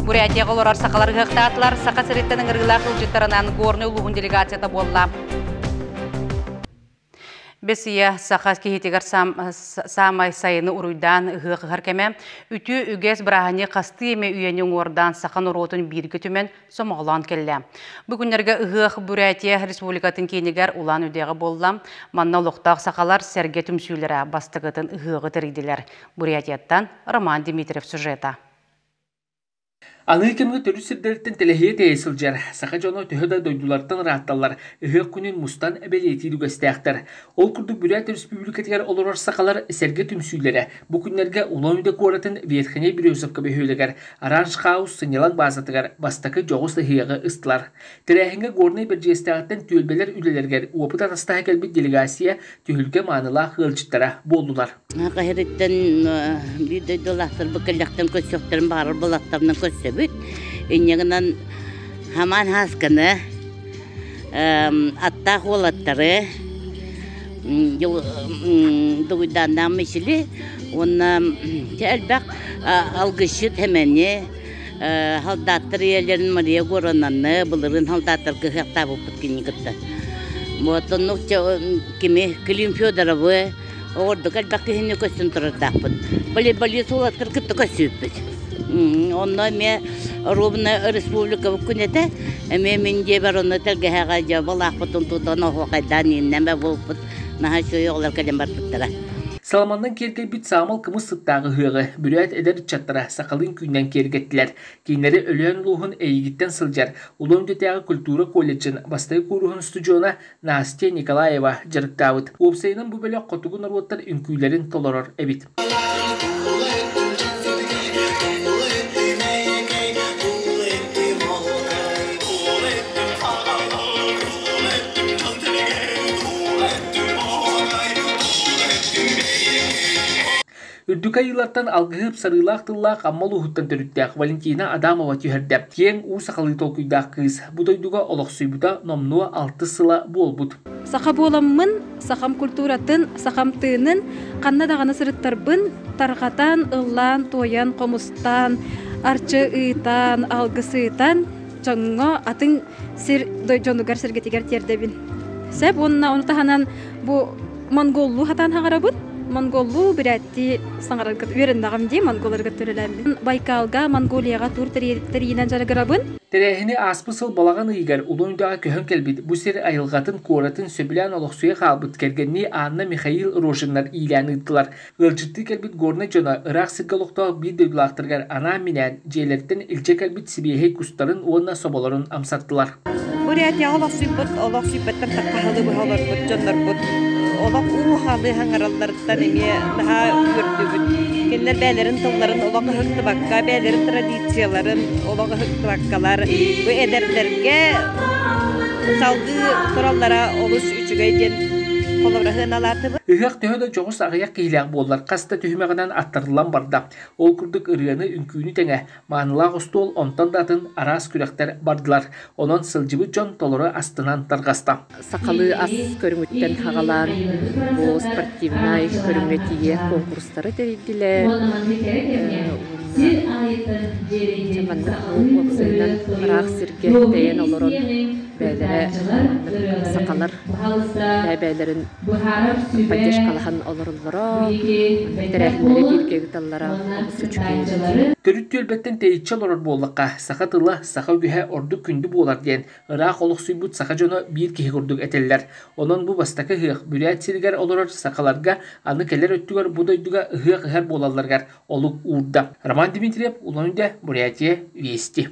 Бурятияҕа олорор сахалар ыһыахтаатылар. Саха сириттэн ыҥырыылаах ыалдьыттарынан Горнай улууһун делегацията буолла. Бэсийэ саха киһитигэр саамай сайыны уруйдаан ыһыах ыһар кэмэ. Үтүө үгэс бырааһынньык хастыы эмэ үйэни уҥуордаан саха норуотун бииргэ түмэн сомоҕолоон кэллэ. Бу күннэргэ ыһыах Бурятия Республикатын киинигэр Улан-Үдэҕэ буолла. Манна олохтоох сахалар сэргэ түмсүүлэрэ бастакытын ыһыаҕы тэрийдилэр. Бурятияттан Роман Дмитриев сюжета. Аныгы кэмҥэ төрүт сирдэриттэн тэлэһийэ тэйэ сылдьар саха дьоно төһө да дойдулартан ыраатталлар, ыһыах күнүн мустан бэлиэтиир үгэстээхтэр. Ол курдук Бүрээт Өрөспүүбүлүкэтигэр олорор сахалар сэргэ түмсүүлэрэ бу күннэргэ Улан-Удэ куоратын Верхняй Березовка бөһүөлэгэр Оранж Хаус сынньалаҥ баазатыгар бастакы дьоҕус ыһыаҕы ыстылар. Тэрээһиҥҥэ Горнай Бэрдьигэстээҕиттэн түөлбэлэр үлэлэригэр уопут атастаһа кэлбит делегация түһүлгэ маанылаах ыалдьыттара буоллулар. Хаһырыттан биир дойдулаахтарбыт кэллэхтэн көрсүөхтэрин баҕарар буоллахтарына көрсөбүт. Инньэ гынан хамаан һаасканы, аттаах уолаттары, дугуйдааннаах мичили уонна элбэх алгысчыт Хэмэни, халдааттар ийэлэрин Мария Горонаны былырыын халдааттарга ыһыахтаабыппыт кинини кытта. Вот оннук кими Клим Федоровы Оҕордук элбэх киһини көстөн турардаахпыт. Волейболист уолаттар кытта көссүүппүт. Онно эмиэ ровно республикабыт күн этэ. Эмиэ мин дьиэбэр онно тэлгэһэҕэ дьабалаахпытын тутан оһуохайдаан ииннэмэ буолбут. Наһаа үчүгэй оҕолор кэлэн барбыттара. Саламаннан киэркэйбит саамал кымыс сыттаах ыһыаҕы бүрээт эдэр ыччаттара сахалыын күүннэн киэргэттилэр. Кинилэри Өлөөн улууһун эйигиттэн сылдьар Улуун Үндэтээҕи культура колледжын бастакы кууруһун устудьуона Настя Николаева дьарыктаабыт. Уопсайынан бу бөлөх хотугу норуоттар үҥкүүлэрин толорор эбит. Үрдүк айыылартан алгыһы ыпсарыылаах тыллаах Амма улууһуттан төрүттээх Валентина Адамова түһэрдэ. Киэҥ уу сахалыы толкуйдаах кыыс бу дойдуга олохсуйбута номнуо алтыс сыла буолбут. Саха буоламмын, сахам культуратын, сахам тыынын ханна даҕаны сырыттарбын тарҕатан, ыллаан, туойан, хомустаан, арчы ыытан, алгыс ыытан дьоҥҥо атын сир дьонугар-сэргэтигэр тиэрдэбин. Сөп уонна ону таһынан бу монголлуу хатаан хаҥарабын. Монголлуу бүрээттии саҥарарга үөрэннэҕим дии, монголларга төрөлөөммүн. Байкалга, Монголияҕа тур тэрийинэн дьарыгырабын. Тэрээһини ааспыт сыл балаҕан ыйыгар Улан-Үдэҕэ көһөн кэлбит бу сир айылҕатын, куоратын сөбүлээн олохсуйа хаалбыт кэргэннии Анна Михаил Рожиннар иилээн ыыттылар. Ыалдьыттыы кэлбит Горнай дьоно ыраах сиргэ олохтоох биир дойдулаахтарыгар анаан-минээн дьиэлэриттэн илдьэ кэлбит сибиэһэй кустарын уонна соболорун амсаттылар. Бурятияҕа олохсуйбут, олохсуйбаттан таххаһылы быһа олорбут дьоннорбут олох уу хаалыы хаҥаралларыттан эмиэ наһаа үөрдүбүт. Кинилэр бэйэлэрин тылларын олох ыһыктыбакка, бэйэлэрин традицияларын олох ыһыктыбаккалар бу эдэрдэргэ салгыы тураллара олус үчүгэй диэн холобура сыаналаатыбыт. Ыһыах төһө да дьоҕус аҕыйах киһилээх буоллар, хас да түһүмэҕинэн аттарыллан барда. Ол курдук ырыаны, үҥкүүнү тэҥэ, маанылаах остуол онтон да атын араас күрэхтэр бардылар. Онон сылдьыбыт дьон толору астынан тарҕаста. Сахалыы ас көрүҥүттэн саҕалаан бу спортивнай көрүҥҥэ тиийэ конкурстары тэрийдилэр. Уонна маннык уопсайынан ыраах сиргэ тэйэн олорон бэйэлэрэ маннык сахалар бэйэлэрин поддержкалаһан олороллоро, тэрээһиннэри бииргэ ыыталлара олус үчүгэй эбит. Төрүт түөлбэттэн тэйиччи олорор буоллахха, саха тыла, саха үгэһэ ордук күндү буолар диэн ыраах олохсуйбут саха дьоно биир киһи курдук этэллэр. Онон бу бастакы ыһыах Бүрээт сиригэр олорор сахаларга аны кэлэр өттүгэр бу дойдуга ыһыах ыһар буолалларыгар олук уурда. Роман Дмитриев, Улан-Удэ, Бурятия, Вести.